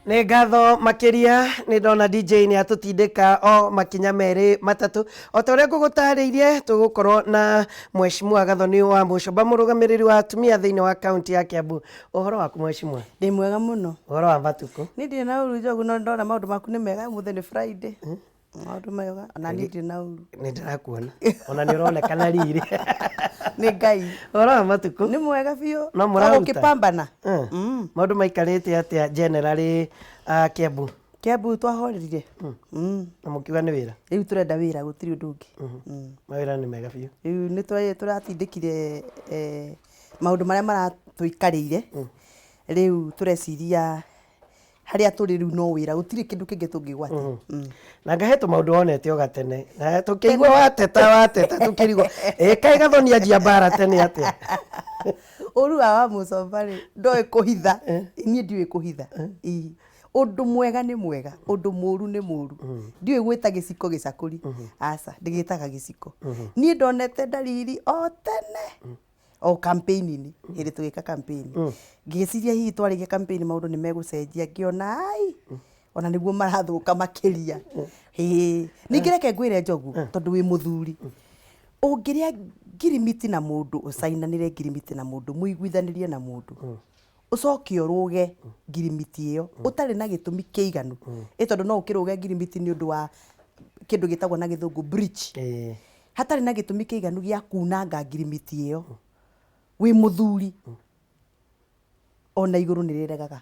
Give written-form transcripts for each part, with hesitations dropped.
Nĩ ngatho makĩria. Nĩ ndona DJ nĩ atũtindĩka o makinya merĩ matatũ. O ta ũrĩa ngũgũtarĩirie, tũgũkorwo na Mheshimiwa Gathoni wa Mũcomba, mũrũgamĩrĩri wa atumia thĩinĩ wa kaunti ya Kiambu. Ũhoro waku, Mheshimiwa? Ndĩ mwega mũno. Ũhoro wa matukũ? Niĩ ndirĩ na ũru, Njogu, no ndona maũndũ maku nĩ mega. Ũmũthĩ nĩ Friday. Maũndũ mega, ona niĩ ndirĩ na ũru. Nĩ ndĩrakuona ona nĩ ũronekana riri. Nĩ Ngai. Ũhoro wa matukũ? Nĩ mwega biũ. No mũraruta? Gũkĩpambana. Maũndũ maikarĩte atĩa generally, Kiambu? Kiambu twahorerire. Na mũkiuga nĩ wĩra? Rĩu tũrenda wĩra, gũtirĩ ũndũ ũngĩ. Mawĩra nĩ mega biũ. Rĩu nĩ tũratindĩkire maũndũ marĩa maratũikarĩire. Rĩu tũreciria harĩa tũrĩ rĩu no wĩra, gũtirĩ kĩndũ kĩngĩ tũngĩgwatia. Na ngahe tũmaũndũ wonete o gatene na tũkĩigua wateta wateta tũkĩrigwo ĩ kaĩ Gathoni anjia mbara tene atĩa? Ũru wa Wamũcomba rĩ, ndoĩ kũhitha. Niĩ ndiũĩ kũhitha. Ii. Ũndũ mwega nĩ mwega, ũndũ mũru nĩ mũru. Ndiũĩ gwĩta gĩciko gĩcakũri. Aca, ndĩgĩtaga gĩciko. Niĩ ndonete ndariri o tene. O campaign-inĩ, hĩndĩ tũgĩka campaign. Ngĩciria hihi twarĩkia campaign maũndũ nĩ megũcenjia, ngĩona ai, ona nĩguo marathũka makĩria. Ĩĩ. Ningĩ reke ngwĩre, Njogu, tondũ wĩ mũthuri. Ũngĩrĩa ngirimiti na mũndũ, ũcainanĩre ngirimiti na mũndũ, mũiguithanĩrie na mũndũ, ũcoke ũrũge ngirimiti ĩyo ũtarĩ na gĩtũmi kĩiganu, ĩ tondũ no ũkĩrũge ngirimiti nĩ ũndũ wa kĩndũ gĩtagwo na Gĩthũngũ breach, hatarĩ na gĩtũmi kĩiganu gĩa kunanga ngirimiti ĩyo, wĩ mũthuri, ona igũrũ nĩ rĩregaga.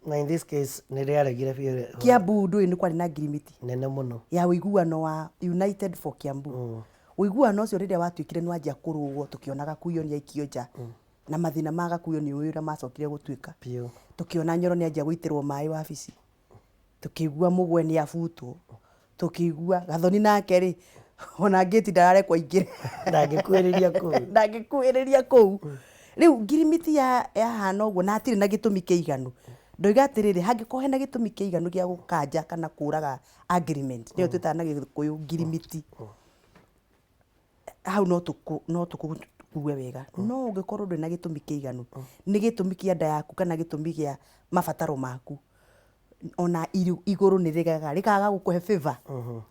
Na in this case nĩ rĩaregire biũ. Kiambu ndũĩ nĩ kwarĩ na ngirimiti nene mũno ya ũiguano wa United for Kiambu. Ũiguano ũcio rĩrĩa watuĩkire nĩ wanjia kũrũgwo, tũkĩona Gakuyo nĩ aikio nja, na mathĩna ma Gakuyo nĩ ũĩ ũrĩa macokire gũtuĩka. Biũ. Tũkĩona Nyoro nĩ anjia gũitĩrwo maĩ wabici, tũkĩigua Mũgwe nĩ abutwo, tũkĩigua Gathoni nake rĩ, ona ngĩti ndararekwo aingĩre. Ndangĩkuhĩrĩria kũu. Ndangĩkuhĩrĩria kũu. Rĩu ngirimiti ya yahana ũguo na hatirĩ na gĩtũmi kĩiganu, ndoiga atĩrĩrĩ, hangĩkorwo hena gĩtũmi kĩiganu gĩa gũkanja kana kũraga agreement, nĩyo twĩtaga na Gĩkũyũ ngirimiti, hau no tũkũgue wega. No ũngĩkorwo ndũrĩ na gĩtũmi kĩiganu, nĩ gĩtũmi kĩa nda yaku kana gĩtũmi gĩa mabataro maku, ona igũrũ nĩ rĩregaga, rĩkaga gũkũhe favor.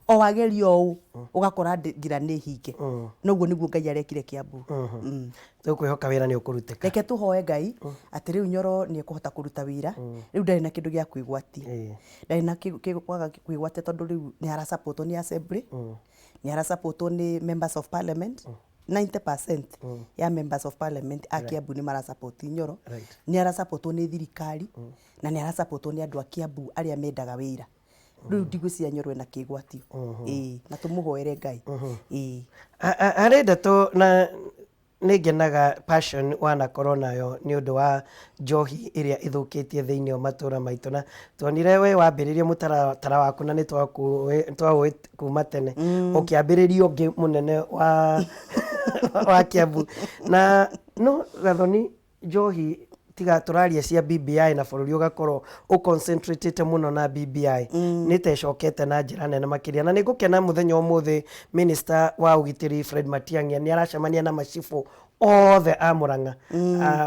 O wageria ũũ, ũgakora njĩra nĩ hinge. Noguo nĩguo Ngai arekire Kiambu. Tũkwĩhoka wĩra nĩ ũkũrutĩka. Reke tũhoe Ngai atĩ rĩu Nyoro nĩ ekũhota kũruta wĩra. Rĩu ndarĩ na kĩndũ gĩa kwĩgwatia. Ndarĩ na kwaga kwĩgwatia tondũ rĩu nĩ arasupportwo nĩ assembly, nĩ arasupportwo nĩ members of parliament. 90% ya members of parliament a Kiambu nĩ marasupport Nyoro. Nĩ arasupportwo nĩ thirikari na nĩ arasupportwo nĩ andũ a Kiambu arĩa mendaga wĩra. Rĩu ndigwĩciria Nyoro ena kĩgwatio. Ĩĩ, na tũmũhoere Ngai. Ĩĩ. Harĩ ndeto na nĩ ngenaga passion wanakorwo nayo nĩ ũndũ wa njohi ĩrĩa ĩthũkĩtie thĩinĩ wa matũra maitũ, na tuonire we wambĩrĩria mũtaratara waku na nĩ twaũĩ kuma tene ũkĩambĩrĩria ũngĩ mũnene wa Kiambu na no Gathoni njohi tiga tũraria cia BBI na bũrũri ũgakorwo ũconcentratĩte mũno na BBI nĩ ta ĩcokete na njĩra nene makĩria. Na nĩ ngũkena mũthenya ũmũthĩ minister wa ũgitĩri Fred Matiang'i nĩ aracemania na macibũ othe a Murang'a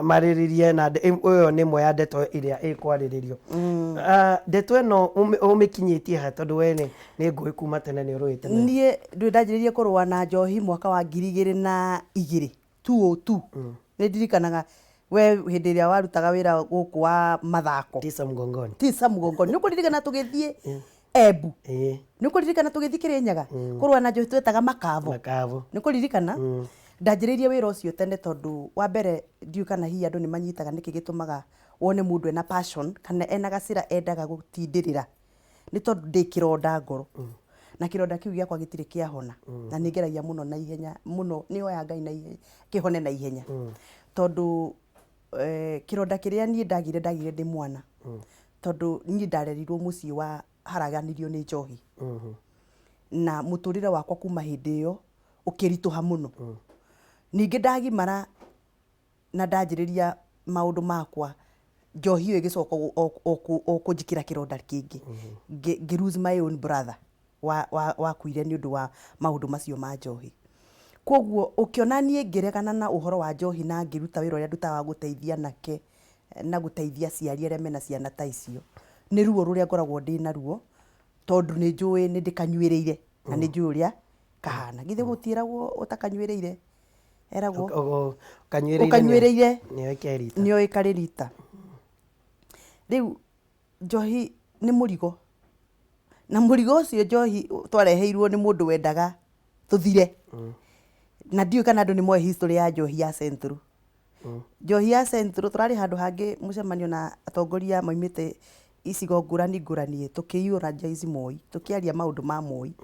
marĩrĩrie na ĩyo nĩ ĩmwe ya ndeto ĩrĩa ĩkwarĩrĩrio. Ndeto ĩno ũmĩkinyĩtie ha, tondũ we nĩ ngũĩ kuma tene nĩ ũrũĩte nayo? Niĩ ndũĩ ndanjĩrĩirie kũrũa na njohi mwaka wa 2002, 202. Nĩ ndirikanaga we hĩndĩ ĩrĩa warutaga wĩra gũkũ wa mathako. Tisa mgongoni. Tisa mgongoni. Nĩ ũkũririkana tũgĩthiĩ Embu? Ĩĩ. Nĩ ũkũririkana tũgĩthiĩ Kĩrĩnyaga kũrũa na njohi twetaga makavo? Makavo. Nĩ ũkũririkana? Ndanjĩrĩirie wĩra ũcio tene tondũ wa mbere ndiũĩ kana hihi andũ nĩ manyitaga nĩkĩ gĩtũmaga wone mũndũ ena passion kana ena gacĩra endaga gũtindĩrĩra. Nĩ tondũ ndĩ kĩronda ngoro. Na kĩronda kĩu gĩakwa gĩtirĩ kĩahona. Na nĩ ngeragia mũno na ihenya mũno, nĩ hoyaga Ngai na ihenya kĩhone na ihenya. Tondũ kĩronda kĩrĩa niĩ ndagire, ndagire ndĩ mwana. Tondũ niĩ ndarerirwo mũciĩ wa haraganirio nĩ njohi. Na mũtũrĩre wakwa kuma hĩndĩ ĩyo ũkĩritũha mũno. Ningĩ ndagimara na ndanjĩrĩria maũndũ makwa, njohi ĩyo ĩgĩcoka o kũnjĩkĩra kĩronda kĩngĩ. Ngĩ lose my own brother wakuire nĩ ũndũ wa maũndũ macio ma njohi. Koguo ũkĩona niĩ ngĩregana na ũhoro wa njohi na ngĩruta wĩra ũrĩa ndutaga wa gũteithia anake. na gũteithia aciari arĩa mena ciana ta icio, nĩ ruo rũrĩa ngoragwo ndĩ naruo, tondũ nĩ njũĩ nĩ ndĩkanyuĩrĩire na nĩ njũĩ ũrĩa kahana. Githĩ gũtiĩragwo ũtakanyuĩrĩire eragwo Ũkanyuĩrĩire ũkanyuĩrĩire nĩoĩ kerita. Nĩoĩ karĩ rita. Rĩu njohi nĩ mũrigo, na mũrigo ũcio njohi twareheirwo nĩ mũndũ wendaga tũthire. Na ndiũĩ kana andũ nĩ moĩ history ya njohi ya Central. Njohi ya Central, tũrarĩ handũ hangĩ mũcemanio na atongoria maumĩte icigo ngũrani ngũrani, tũkĩ eulogize Moi, tũkĩaria maũndũ ma Moi.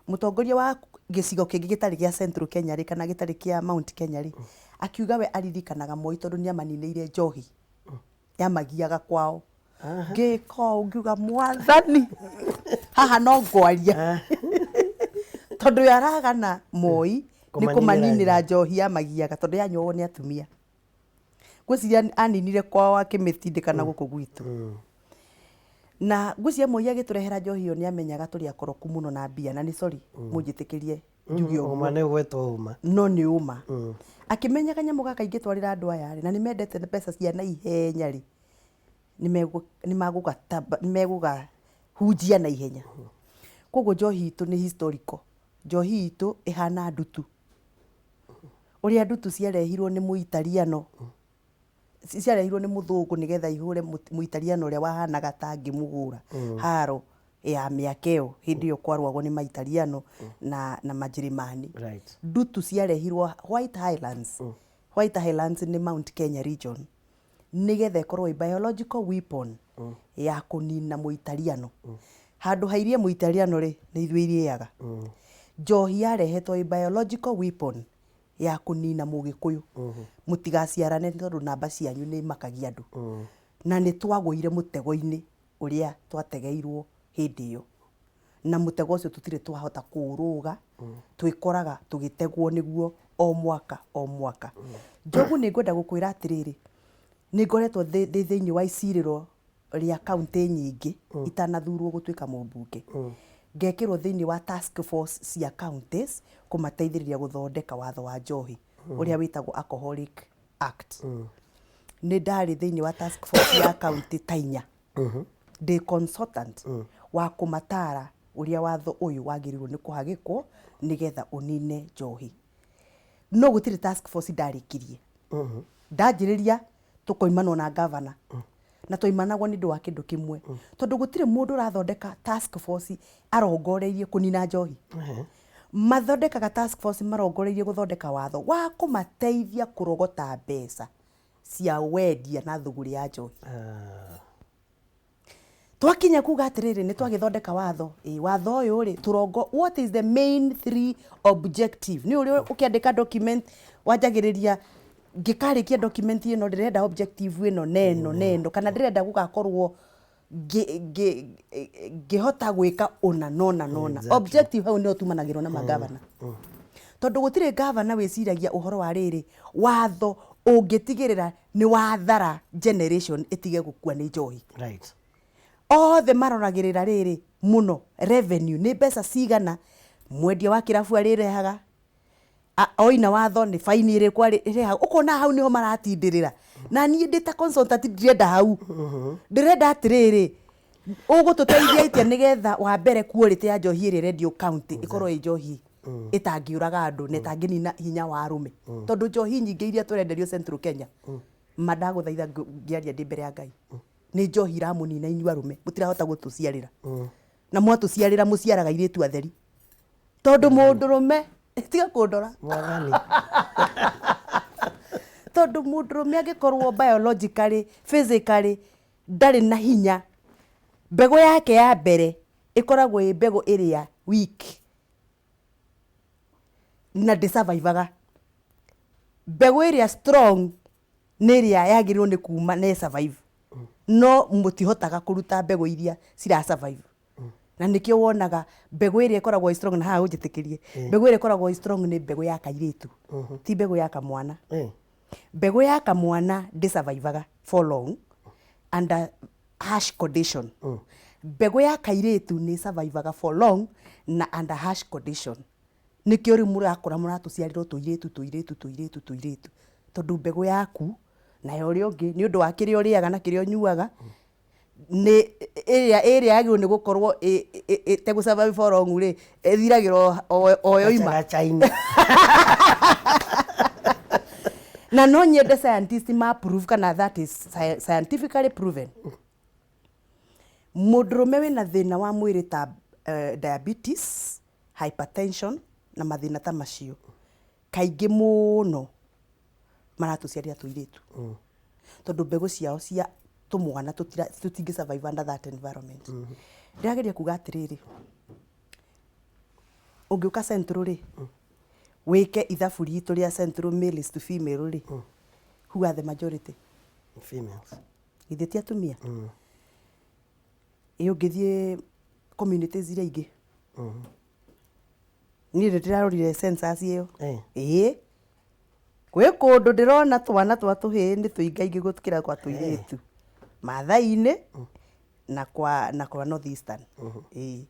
Mũtongoria wa gĩcigo kĩngĩ gĩtarĩ gĩa Central Kenya rĩ, kana gĩtarĩ kĩa Mount Kenya rĩ, akiuga we aririkanaga Moi tondũ nĩ amaninĩire njohi yamagiaga kwao. Ngĩka ũũ ngiuga, "Mwathani, haha no ngwaria," tondũ we aragana Moi nĩ kũmaninĩra kũmaninĩra njohi yamagiaga tondũ yanyuagwo nĩ atumia. Ngwĩciria aninire kwao akĩmĩtindĩka na gũkũ gwitũ. Na ngwĩciria Moi agĩtũrehera njohi ĩyo nĩ amenyaga tũrĩ akoroku mũno na mbia, na nĩ sorry mũnjĩtĩkĩrie njuge ũguo. Ũma nĩ ũgwetwo ũma. No nĩ ũma. Akĩmenya kanyamũ gaka ingĩtwarĩra andũ aya rĩ, na nĩ mendete mbeca cia naihenya rĩ, nĩ megũgahunjia na ihenya. Koguo njohi itũ nĩ historical. Njohi itũ ĩhana ndutu. Ũrĩa ndutu ciarehirwo nĩ Mũitariano, ciarehirwo nĩ mũthũngũ nĩgetha ihũre Mũitariano ũrĩa wahanaga ta angĩmũhũra haro ya mĩaka ĩyo, hĩndĩ ĩyo kwarũagwo nĩ Maitariano na Manjĩrĩmani. Ndutu ciarehirwo White Highlands. White Highlands nĩ Mount Kenya region, nĩgetha ĩkorwo ĩ biological weapon ya kũnina Mũitariano. Handũ ha irie Mũitariano rĩ, nĩ ithuĩ irĩaga. Njohi yarehetwo ĩ biological weapon ya kũnina Mũgĩkũyũ. Mũtigaciarane tondũ namba cianyu nĩ imakagia andũ. Na nĩ twagũire mũtego-inĩ ũrĩa twategeirwo hĩndĩ ĩyo. Na mũtego ũcio tũtirĩ twahota kũũrũga, twĩkoraga tũgĩtegwo nĩguo o mwaka o mwaka. Njogu, nĩ ngwenda gũkwĩra atĩrĩrĩ, nĩ ngoretwo ndĩ thĩinĩ wa icirĩro rĩa kaũntĩ nyingĩ itanathurwo gũtuĩka mũmbunge. Ngekĩrwo thĩinĩ wa task force cia counties kũmateithĩrĩria gũthondeka watho wa njohi ũrĩa wĩtagwo Alcoholic Act. Nĩ ndarĩ thĩinĩ wa task force ya kaũntĩ ta 4, ndĩ consultant wa kũmatara ũrĩa watho ũyũ wagĩrĩirwo nĩ kũhagĩkwo nĩgetha ũnine njohi. No gũtirĩ task force ndarĩkirie. Ndanjĩrĩria tũkoimanwo na gavana, na twaimanagwo nĩ ũndũ wa kĩndũ kĩmwe, tondũ gũtirĩ mũndũ ũrathondeka task force arongoreirie kũnina njohi. Mathondekaga task force marongoreirie gũthondeka watho wa kũmateithia kũrogota mbeca cia wendia na thũgũrĩ ya njohi. Twakinya kuga atĩrĩrĩ, nĩ twagĩthondeka watho ĩ watho ũyũ rĩ, tũrongo, what is the main three objective? Nĩ ũrĩa ũkĩandĩka document wanjagĩrĩria, ngĩkarĩkia document ĩno ndĩrenda objective ĩno na ĩno na ĩno, kana ndĩrenda gũgakorwo ngĩhota gwĩka ũna na ũna na ũna. Objective hau nĩho tumanagĩrwo na magavana, tondũ gũtirĩ gavana wĩciragia ũhoro wa rĩrĩ watho ũngĩtigĩrĩra nĩ wathara generation ĩtige gũkua nĩ njohi. Othe maroragĩrĩra rĩrĩ mũno revenue, nĩ mbeca cigana mwendia wa kĩrabu arĩrehaga, oina watho nĩ baini ĩrĩkũ arĩrehaga. Ũkona hau nĩho maratindĩrĩra, na niĩ ndĩ ta consultant ndirenda hau. Ndĩrenda atĩrĩrĩ, ũgũtũteithia atĩa nĩgetha wa mbere quality ya njohi ĩrĩa ĩrendio county ĩkorwo ĩ njohi ĩtangĩũraga andũ na ĩtangĩnina hinya wa arũme, tondũ njohi nyingĩ iria tũrenderio Central Kenya, ma ndagũthaitha, ngĩaria ndĩ mbere ya Ngai, nĩ njohi iramũnina inyuĩ arũme. Mũtirahota gũtũciarĩra, na mwatũciarĩra mũciaraga airĩtu atheri, tondũ mũndũrũme, tiga kũndora. Mwathani. Tondũ mũndũrũme angĩkorwo biologically, physically ndarĩ na hinya, mbegũ yake ya mbere ĩkoragwo ĩ mbegũ ĩrĩa weak na ndĩsurvivaga. Mbegũ ĩrĩa strong nĩ ĩrĩa yagĩrĩirwo nĩ kuma na ĩsurvive, no mũtihotaga kũruta mbegũ iria cira survive, na nĩkĩo wonaga mbegũ ĩrĩa ĩkoragwo ĩ strong, na haha ũnjĩtĩkĩrie, mbegũ ĩrĩa ĩkoragwo ĩ strong nĩ mbegũ ya kairĩtu, ti mbegũ ya kamwana. Mbegũ ya kamwana ndĩsurvivaga for long under harsh condition. Mbegũ ya kairĩtu nĩ survivaga for long na under harsh condition. Nĩkĩo rĩu mũrakũra mũratũciarĩra o tũirĩtu, tũirĩtu, tũirĩtu, tũirĩtu, tondũ mbegũ yaku Na ya ũrĩa ũngĩ nĩ ũndũ wa kĩrĩa ũrĩaga na kĩrĩa ũnyuaga, nĩ ĩrĩa ĩrĩa yagĩrĩirwo nĩ gũkorwo ĩtegũ survive for long rĩ, ĩthiragĩra o yoima. Gacagaca-inĩ. Na no nyende scientist ma prove kana that is scientifically proven. Mũndũrũme wĩna thĩna wa mwĩrĩ ta diabetes, hypertension na mathĩna ta macio, kaingĩ mũno maratũciarĩra tũirĩtu. Tondũ mbegũ ciao cia tũmwana tũtingĩ survive under that environment. Ndĩrageria kuga atĩrĩrĩ, ũngĩũka Central rĩ, wĩke ithabu ritũ rĩa Central male is to female rĩ, who are the majority? Females. Githĩ ti atumia? Ĩ ũngĩthiĩ communities iria ingĩ? Niĩ nĩ ndĩrarorire census ĩyo. Ĩĩ. Gwĩ kũndũ ndĩrona twana twa tũhĩĩ nĩ tũingaingĩ gũkĩra gwa tũirĩtu. Maathai-inĩ na kwa na kwa North Eastern. Ĩĩ.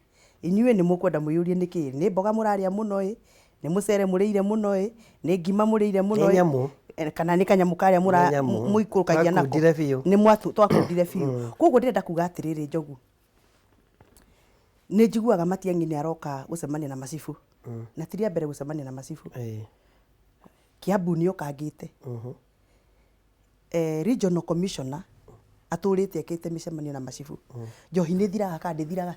Inyuĩ nĩ mũkwenda mwĩyũrie nĩkĩ? Nĩ mboga mũrarĩa mũno ĩ? Nĩ mũcere mũrĩire mũno ĩ? Nĩ ngima mũrĩire mũno ĩ? Nĩ nyamũ. Kana nĩ kanyamũ karĩa Nĩ nyamũ. mũikũrũkagia nako? Twakundire biũ. Nĩ twakundire biũ. Koguo ndĩrenda kuga atĩrĩrĩ Njogu, nĩ njiguaga Matiang'i nĩ aroka gũcemania na macibũ. Na ti rĩa mbere gũcemania na macibũ. Kiambu nĩ okangĩte. Regional commissioner atũrĩte ekĩte mĩcemanio na macibũ. Njohi nĩ ĩthiraga kana ndĩthiraga?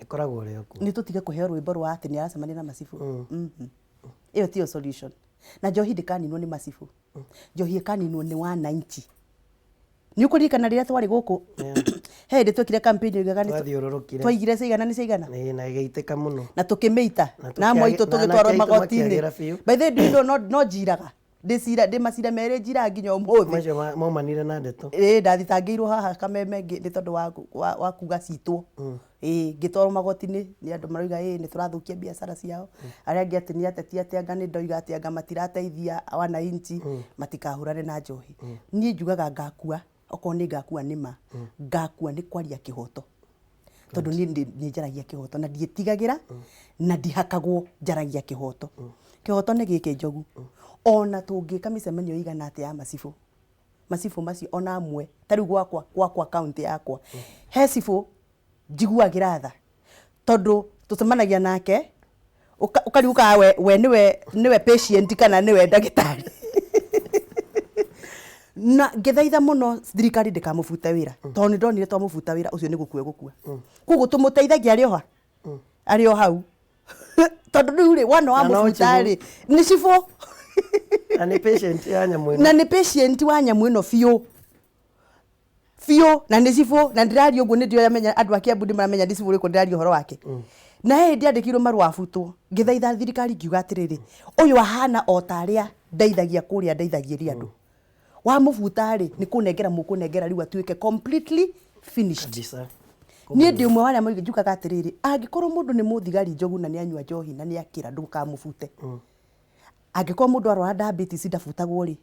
Ĩkoragwo ĩrĩ o kuo. Nĩ tũtige kũheo rwĩmbo rwa atĩ nĩ aracemania na macibũ. Ĩyo tiyo solution. Na njohi ndĩkaninwo nĩ macibũ. Njohi ĩkaninwo nĩ wananchi. Nĩ ũkũririkana rĩrĩa twarĩ gũkũ he hĩndĩ twekire campaign yoigaga nĩ Twathiũrũrũkire. twaigire ciaigana nĩ ciaigana? Ĩĩ, na ĩgĩitĩka mũno. Na tũkĩmĩita. Na Na amwe aitũ na tũgĩtwarwo anake aitũ magoti-inĩ. makĩagĩra biũ. By the way, do you know, no njiraga. Ndĩcira ndĩ macira merĩ njiraga nginya ũmũthĩ. Macio maumanire na ndeto. Ĩĩ ndathitangĩirwo haha Kameme nĩ tondũ wa kuga citwo. Ĩĩ ngĩtwarwo magoti-inĩ nĩ andũ maroiga ĩĩ nĩ tũrathũkia biacara ciao. Arĩa angĩ atĩ nĩ ateti atĩ anga nĩ ndoiga atĩ anga matirateithia wananchi matikahũrane na njohi. Niĩ njugaga ngakua, okorwo nĩ ngakua nĩ ma, ngakua nĩ kwaria kĩhoto. Tondũ niĩ nĩ njaragia kĩhoto na ndiĩtigagĩra na ndihakagwo njaragia kĩhoto. Kĩhoto nĩ gĩkĩ Njogu, ona tũngĩka mĩcemanio ĩigana atĩa ya macibũ, macibũ macio ona amwe ta rĩu gwakwa gwakwa kaũntĩ yakwa, he cibũ njiguagĩra tha tondũ tũcemanagia nake ũkarigwo kana we nĩwe patient kana nĩwe ndagĩtarĩ. Na ngĩthaitha mũno thirikari ndĩkamũbute wĩra tondũ nĩ ndonire twamũbuta wĩra ũcio nĩ gũkua egũkua. Koguo tũmũteithagia arĩ o ha? Arĩ o hau. Tondũ rĩu rĩ wona Na no wamũbuta cibũ. rĩ nĩ cibũ. Na nĩ patient ya nyamũ ĩno. Na nĩ patient wa nyamũ ĩno biũ. Biũ na nĩ cibũ na ndĩraria ũguo nĩ ndĩramenya andũ a Kiambu nĩ maramenya nĩ cibũ ũrĩkũ ndĩraria ũhoro wake. Na he hĩndĩ andĩkĩirwo marũa abutwo ngĩthaitha thirikari ngiuga atĩrĩrĩ ũyũ ahana o ta arĩa ndeithagia kũrĩa ndeithagĩria andũ. Wamũbuta rĩ nĩ kũnengera mũkũnengera rĩu atuĩke completely finished. Kabisa. Niĩ ndĩ ũmwe wa arĩa njugaga atĩrĩrĩ angĩkorwo mũndũ nĩ mũthigari njogu na nĩ anyua njohi na nĩ akĩra ndũkamũbute. Angĩkorwo mũndũ arwara diabetes ndabutagwo rĩ,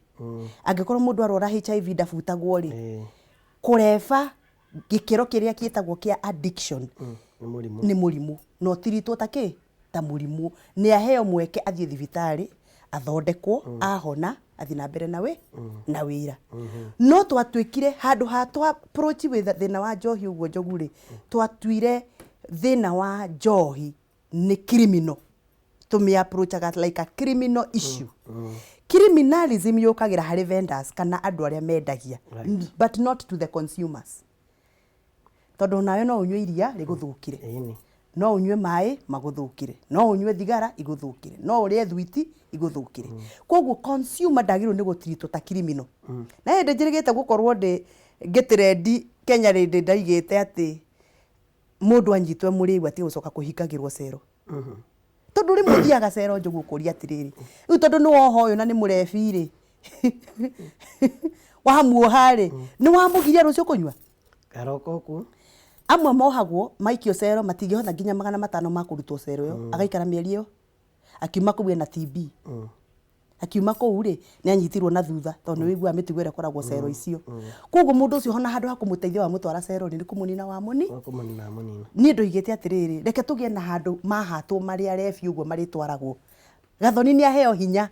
angĩkorwo mũndũ arwara HIV ndabutagwo rĩ, kũreba gĩkĩro kĩrĩa gĩtagwo kĩa addiction Nĩ mũrimũ. Nĩ mũrimũ na ũtiritwo ta kĩ? Ta mũrimũ. Nĩ aheo mweke athiĩ thibitarĩ athondekwo, ahona athiĩ na mbere na wĩra. No twatuĩkire handũ ha twa approach thĩna wa njohi ũguo Njogu rĩ, twatuire thĩna wa njohi nĩ criminal. Tũmĩ approachaga like a criminal issue. Criminalism yũkagĩra harĩ vendors kana andũ arĩa mendagia, but not to the consumers. Tondũ onawe no ũnyue iria rĩgũthũkĩre. No ũnyue maĩ magũthũkĩre. No ũnyue thigara igũthũkĩre. No ũrĩe thwiti igũthũkĩre. Koguo consumer ndagĩrĩirwo nĩ gũtreatwo ta criminal. Na hĩndĩ njĩrĩgĩte gũkorwo ndĩ ngĩtrendi Kenya rĩndĩ ndaigĩte atĩ mũndũ anyitwo e mũrĩu atige gũcoka kũhingagĩrwo cero. Tondũ rĩmwe ũthiaga cero Njogu ũkoria atĩrĩrĩ, rĩu tondũ nĩ woha ũyũ na nĩ mũrebi rĩ, wamuoha rĩ, nĩ wamũgiria rũciũ kũnyua? Karoka ũkuo. Amwe mohagwo maikio cero matingĩhota nginya 500 ma kũrutwo cero ĩyo, agaikara mĩeri ĩyo, akiuma kũu ena TB. Akiuma kũu rĩ, nĩ anyitirwo na thutha tondũ nĩ ũiguaga mĩtugo ĩrĩa ĩkoragwo cero icio. Koguo mũndũ ũcio ona handũ ha kũmũteithia wamũtwara cero rĩ, nĩ kũmũnina wamũni. Nĩ kũmũnina amũnina. Niĩ ndoigĩte atĩrĩrĩ, reke tũgĩe na handũ mahatwo marĩ arebi ũguo marĩtwaragwo. Gathoni nĩ aheo hinya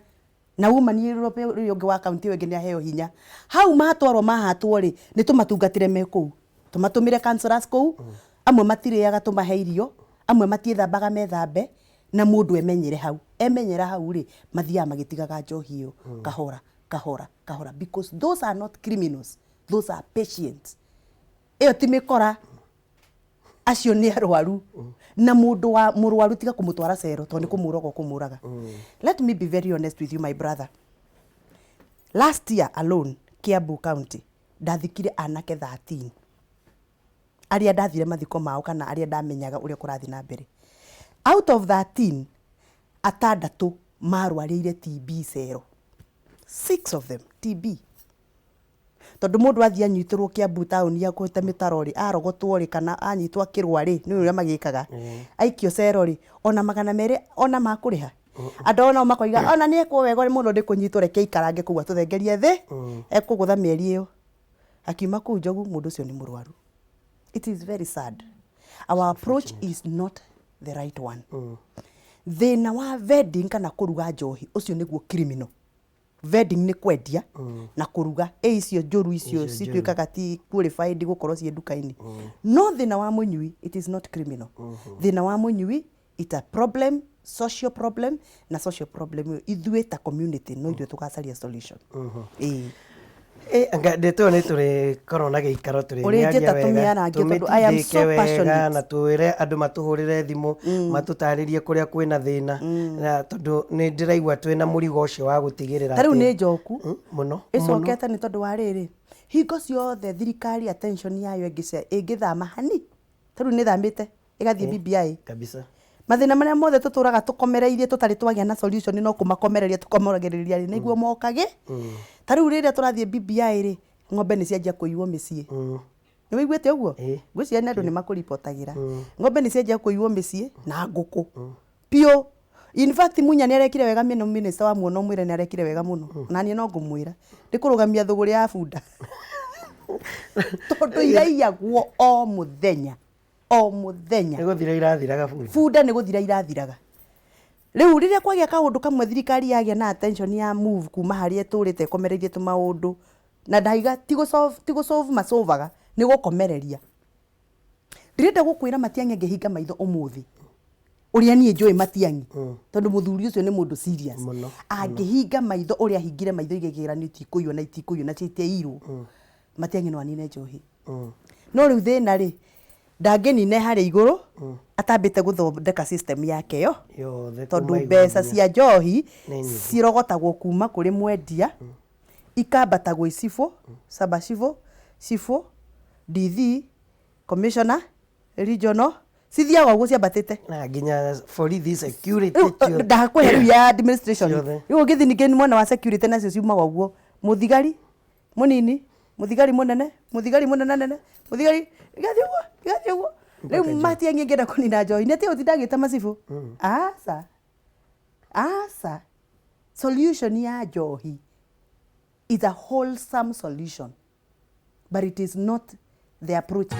Na woman rep ũrĩa ũngĩ wa kaunti ĩyo ĩngĩ nĩ aheo hinya. Hau matwarwo mahatwo rĩ, nĩ tũmatungatĩre me kũu. Tũmatũmĩre councillors kũu, amwe matirĩaga tũmahe irio, amwe matiĩthambaga methambe, na mũndũ emenyere hau. Emenyera hau rĩ, mathiaga magĩtigaga njohi ĩyo kahora kahora kahora because those are not criminals, those are patients. Ĩyo ti mĩkora, acio nĩ arwaru. Na mũndũ wa mũrwaru tiga kũmũtwara cero tondũ nĩ kũmũraga ũkũmũraga. Let me be very honest with you my brother. Last year alone, Kiambu County, ndathikire anake 13 arĩa ndathire mathiko mao kana arĩa ndamenyaga ũrĩa kũrathiĩ na mbere. Out of 13, atandatũ marwarĩire TB cero. Six of them, TB. Tondũ mũndũ athiĩ anyitĩrwo Kiambu taũni hakuhĩ mĩtaro rĩ, arogotwo rĩ, kana anyitwo akĩrũa rĩ, nĩ ũrĩa magĩkaga, aikio cero rĩ, ona 200 ona makũrĩha. Andũ ao nao makoiga ona nĩ ekwo wega mũno nĩ kũnyitwo reke aikarange kũu atũthengerie thĩ, ekũgũtha mĩeri ĩyo. Akiuma kũu Njogu mũndũ ũcio nĩ mũrwaru. It is very sad. Our approach is not the right one. Thĩna wa vending kana kũruga njohi, ũcio nĩguo criminal. Vending nĩ kwendia na kũruga, ĩ icio njũru icio Icio njũru. Cituĩkaga ti qualified gũkorwo ciĩ nduka-inĩ. No thĩna wa mũnyui, it is not criminal. Thĩna wa mũnyui, it's a problem, social problem, na social problem ĩyo ithuĩ ta community no ithuĩ tũgacaria solution. Ĩĩ. Ĩ, anga ndĩtũ nĩ tũrĩkorwo na gĩikaro Ũrĩnjĩta tũrĩmĩaria wega, tũmĩarangie tondũ I am so tũmĩtindĩke wega passionate. Na twĩre andũ matũhũrĩre thimũ matũtarĩrie kũrĩa kwĩna thĩna, na tondũ nĩ ndĩraigua twĩna mũrigo ũcio wa gũtigĩrĩra Ta rĩu atĩ- nĩ njoku. Mũno mũno. Ĩcokete nĩ tondũ wa rĩrĩ, hingo ciothe thirikari attention yayo ĩngĩthama hani, ta rĩu nĩ ĩthamĩte ĩgathiĩ BBI. Kabisa. Mathĩna marĩa mothe tũtũraga tũkomereirie tũtarĩ twagĩa na solution no kũmakomereria tũkomeragĩrĩria rĩ, nĩguo mokage. Ta rĩu rĩrĩa tũrathiĩ BBI rĩ, ng'ombe nĩ cianjia kũiywo mĩciĩ. Nĩ wĩiguĩte ũguo? Ĩĩ. Ngwĩciria nĩ andũ nĩ makũribotagĩra. Ng'ombe nĩ cianjia kũiywo mĩciĩ na ngũkũ piũ. In fact, Munya nĩ arekire wega mũno, minister wa muono, mwĩre nĩ arekire wega mũno. Na niĩ no ngũmwĩra nĩ kũrũgamia thũgũrĩ ya bunda tondũ iraiyagwo o mũthenya o mũthenya. Nĩ gũthira irathiraga bunda. Bunda nĩ gũthira irathiraga. Rĩu rĩrĩa kwagĩa kaũndũ kamwe, thirikari yagĩa na attention ya move kuma harĩa ĩtũrĩte ĩkomereirie tũmaũndũ, na ndaiga ti gũ ti gũ macovaga, nĩ gũkomereria. Ndĩrenda gũkwĩra Matiang'i angĩhinga maitho ũmũthĩ, ũrĩa niĩ njũĩ Matiang'i, tondũ mũthuri ũcio nĩ mũndũ serious, Mũno. Angĩhinga maitho ũrĩa ahingire maitho igĩgĩranio itikũiywo na itikũiywo na citiairwo, Matiang'i no anine njohi. No rĩu thĩna rĩ, ndangĩnine harĩa igũrũ atambĩte gũthondeka system yake yo yothe tondũ kuma igũrũ mbeca nginya- cia njohi Nĩ nyingĩ. Cirogotagwo kuma kũrĩ mwendia, ikambata gwĩ cibũ, saba cibũ, cibũ, DD, commissioner regional, cithiaga ũguo ciambatĩte. Na nginya borithi, security. Rĩu ndakũhe rĩu ya administration. Ciothe. Rĩu ũngĩthiĩ ningĩ mwena wa security nacio ciumaga ũguo, mũthigari mũnini, mũthigari mũnene, mũthigari mũnenanene, mũthigari, igathiĩ ũguo, igathiĩ ũguo. Rĩu Mpaka juu. Matiang'i angĩenda kũnina njohi nĩ atige gũtinda agĩta macibũ? Aca, aca. Solution ya njohi is a wholesome solution, but it is not the approach.